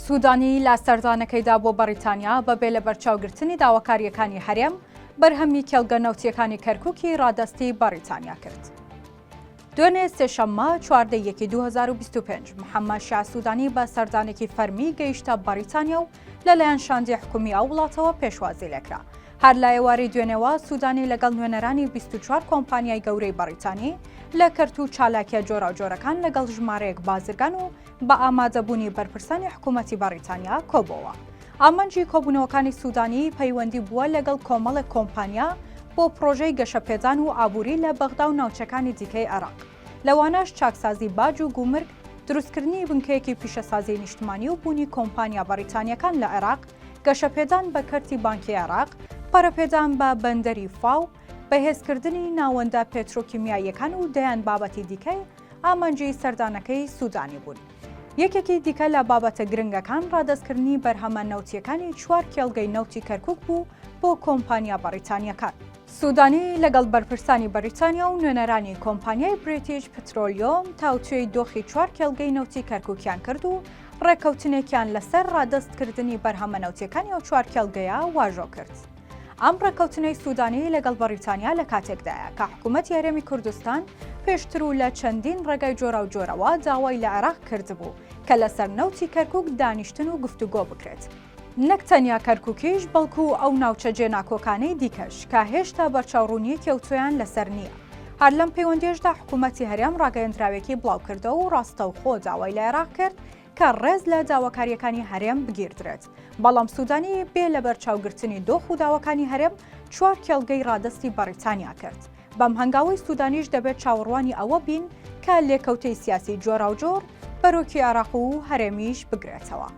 سوودانی لە سەردانەکەیدا بۆ بەڕیتانیا بەبێ لەبەرچاوگرتنی داواکارییەکانی هەرێم، بەرهەمی کێڵگە نەوتییەکانی کەرکووکی ڕادەستی بەڕیتانیا کرد. دوێنێ سێشەممە 14 یەکی 2025 محەممەد شیاع سوودانی بە سەردانێکی فەرمی گەیشتە بەڕیتانیا و لەلایەن شاندی حکومی ئەو وڵاتەوە پێشوازی لێکرا. هەر لە ئێوارەی دوێنێوە سوودانی لەگەڵ نوێنەرانی 24 کۆمپانیای گەورەی بەڕیتانی لە کەرت و چالاکیە جۆراوجۆرەکان لەگەڵ ژمارەیەک بازرگان و بە ئامادەبوونی بەرپرسانی حکوومەتی بەڕیتانیا کۆبۆوە. ئامانجی کۆبوونەوەکانی سوودانی پەیوەندی بووە لەگەڵ کۆمەڵێک کۆمپانیا بۆ پڕۆژەی گەشەپێدان و ئابووری لە بەغدا و ناوچەکانی دیکەی عێراق، لەوانەش چاکسازی باج و گومرگ، دروستکردنی بنکەیەکی پیشەسازیی نیشتمانی و بوونی کۆمپانیا بەڕیتانییەکان لە عێراق، گەشەپێدان بە کەرتی بانکی عێراق، پەرەپێدان بە بەندەری فاو، بەهێزکردنی ناوەندە پێترۆکیمیاییەکان و دەیان بابەتی دیکەی ئامانجی سەردانەکەی سوودانی بوون. یەکێکی دیکە لە بابەتە گرنگەکان ڕادەستکردنی بەرهەمە نەوتییەکانی چوار کێڵگەی نەوتی کەرکوک بوو بۆ کۆمپانیا بەڕیتانییەکان. سوودانی لەگەڵ بەرپرسانی بەریتانیا و نوێنەرانی کۆمپانیای بریتیش پترۆلیۆم تاوتوێی دۆخی چوار کێڵگەی نەوتی کەرکوکیان کرد و ڕێککەوتنێکیان لەسەر ڕادەستکردنی بەرهەمە نەوتییەکانی ئەو چوار کێڵگەیە واژۆ کرد. ئەم ڕێککەوتنەی سوودانی لەگەڵ بەڕیتانیا لە کاتێکدایە کە حکوومەتی هەرێمی کوردستان پێشتر و لە چەندین ڕێگای جۆراوجۆرەوە داوای لە عێراق کردبوو کە لەسەر نەوتی کەرکووک دانیشتن و گفتوگۆ بکرێت، نەک تەنیا کەرکووکیش بەڵکو ئەو ناوچە جێناکۆکانەی دیکەش کە هێشتا بەرچاوڕوونییەکی ئەوتۆیان لەسەر نییە. هەر لەم پەیوەندییەشدا حکوومەتی هەرێم ڕاگەیەندراوێکی بڵاوکردەوە و ڕاستەوخۆ داوای لە عێراق کرد کە ڕێز لە داواکارییەکانی هەرێم بگیردرێت، بەڵام سوودانی بێ لەبەرچاوگرتنی دۆخ و داواکانی هەرێم چوار کێڵگەی ڕادەستی بەڕیتانیا کرد. بەم هەنگاوەی سوودانیش دەبێت چاوەڕوانی ئەوە بین کە لێکەوتەی سیاسی جۆراوجۆر بەرۆکی عێراق و هەرێمیش بگرێتەوە.